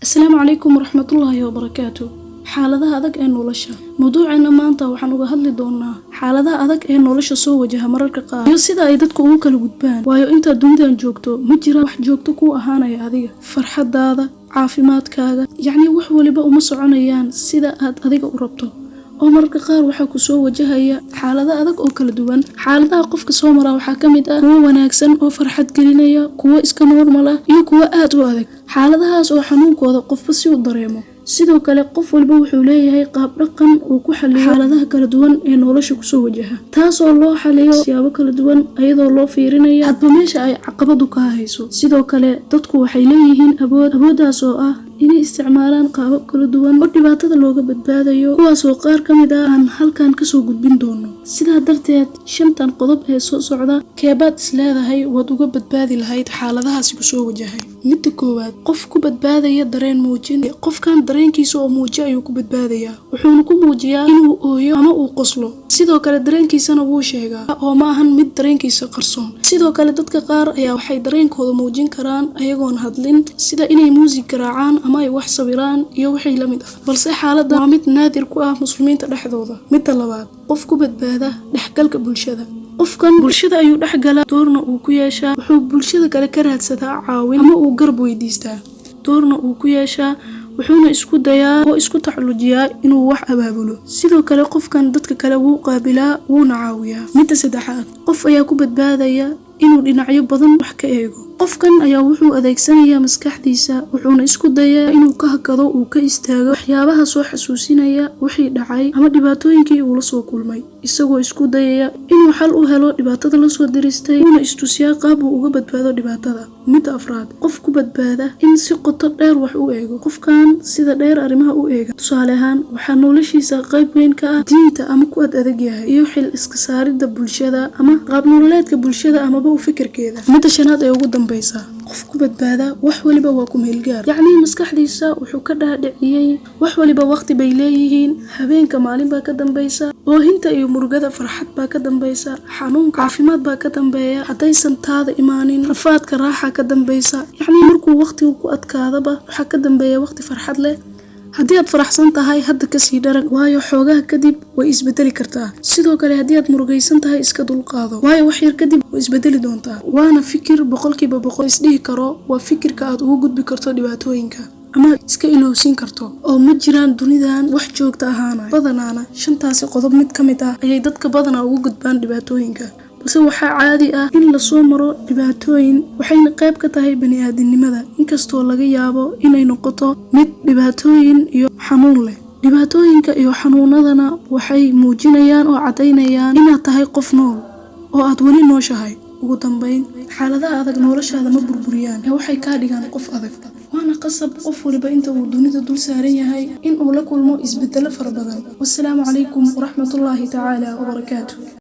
Asalaamu calaykum waraxmatullaahi wabarakaatu. Xaaladaha adag ee nolosha. Mawduuceena maanta waxaan uga hadli doonaa xaaladaha adag ee nolosha soo wajaha mararka qaar iyo sida ay dadku ugu kala gudbaan. Waayo, intaad dunidan joogto ma jiraan wax joogto kuu ahaanaya adiga. Farxadaada, caafimaadkaaga, yacni wax waliba uma soconayaan sida aad adiga u rabto, oo mararka qaar waxaa ku soo wajahaya xaalado adag oo kala duwan. Xaaladaha qofka soo maraa waxaa ka mid ah kuwo wanaagsan oo farxad gelinaya, kuwo iska normal ah iyo kuwo aad u adag. Xaaladahaas oo xanuunkooda qofba si u dareemo. Sidoo kale, qof walba wuxuu leeyahay qaab dhaqan uu ku xaliyo xaaladaha kala duwan ee nolosha kusoo wajaha, taasoo loo xaliyo siyaabo kala duwan iyadoo loo fiirinayo hadba meesha ay caqabadu ka hayso. Sidoo kale, dadku waxay leeyihiin awood, awooddaas oo ah inay isticmaalaan qaabab kala duwan oo dhibaatada looga badbaadayo, kuwaasoo qaar ka mid ah aan halkan kasoo gudbin doono. Sidaa darteed, shantan qodob ee soo socda, keebaad is leedahay waad uga badbaadi lahayd xaaladahaasi kusoo wajahay? Midda koowaad, qof ku badbaadaya dareen muujin. Qofkan dareenkiisa oo muujiya ayuu ku badbaadayaa, wuxuuna ku muujiyaa inuu ooyo ama uu qoslo. Sidoo kale, dareenkiisana wuu sheegaa oo ma ahan mid dareenkiisa qarsoon. Sidoo kale, dadka qaar ayaa waxay dareenkooda muujin karaan ayagoon hadlin, sida inay muusig garaacaan ama ay wax sawiraan iyo wixii la mid ah, balse xaaladda waa mid naadir ku ah Muslimiinta dhexdooda. Midda labaad, qof ku badbaada dhexgalka bulshada. Qofkan bulshada ayuu dhexgalaa, doorna uu ku yeeshaa. Wuxuu bulshada kale ka raadsadaa caawin ama uu garab weydiistaa, doorna uu ku yeeshaa, wuxuuna isku dayaa oo isku taclujiyaa inuu wax abaabulo. Sidoo kale, qofkan dadka kale wuu qaabilaa, wuuna caawiyaa. Midda saddexaad, qof ayaa ku badbaadaya inuu dhinacyo badan wax ka eego. Qofkan ayaa wuxuu adeegsanayaa maskaxdiisa, wuxuuna isku dayaa inuu ka hakado, uu ka istaago waxyaabaha soo xasuusinaya wixii dhacay ama dhibaatooyinkii uu la soo kulmay, isagoo isku dayaya inuu xal u helo dhibaatada lasoo diristay, uuna istusiyaa qaab uu uga badbaado dhibaatada. Midda afraad, qof ku badbaada in si qoto dheer wax u eego. Qofkan sida dheer arrimaha u eega, tusaale ahaan, waxaa noloshiisa qayb weyn ka ah diinta ama ku ad adag yahay iyo xil iska saaridda bulshada ama qaab nololeedka bulshada amaba u fikirkeeda. Midda shanaad ee ugu dambeysa, qof ku badbaada wax waliba waa ku meelgaar. Yacnii, maskaxdiisa wuxuu ka dhaadhiciyey wax waliba waqti bay leeyihiin, habeenka maalin baa ka dambeysa, oohinta iyo murugada farxad baa ka dambeysa, xanuunka caafimaad baa ka dambeeya, haddaysan taada imaanin rafaadka raaxa ka dambeysa. Yacnii, markuu waqtigu ku adkaadaba waxaa ka dambeeya waqti farxad leh. Haddii aad faraxsan tahay hadda, kasii dharag, waayo xoogaha kadib way isbedeli kartaa. Sidoo kale, haddii aad murugaysan tahay, iska dulqaado, waayo wax yar kadib way isbedeli doontaa. Waana fikir 100% isdhihi karo waa fikirka aad ugu gudbi karto dhibaatooyinka ama iska ilowsiin karto, oo ma jiraan dunidan wax joogta ahaana. Badanaana shantaasi qodob mid ka mid ah ayay dadka badanaa ugu gudbaan dhibaatooyinka, balse waxaa caadi ah in lasoo maro dhibaatooyin, waxayna qayb ka tahay bani-aadamnimada, inkastoo laga yaabo inay noqoto mid dhibaatooyin iyo xanuun leh. Dhibaatooyinka iyo xanuunadana waxay muujinayaan oo caddaynayaan inaad tahay qof nool oo aad weli nooshahay. Ugu dambeyn, xaaladaha adag noloshaada ma burburiyaan ee waxay kaa dhigaan qof adag, waana qasab qof waliba inta uu dunida dul saaran yahay in uu la kulmo isbedelo fara badan. Wasalaamu calaykum waraxmatullaahi tacaala wabarakaatu.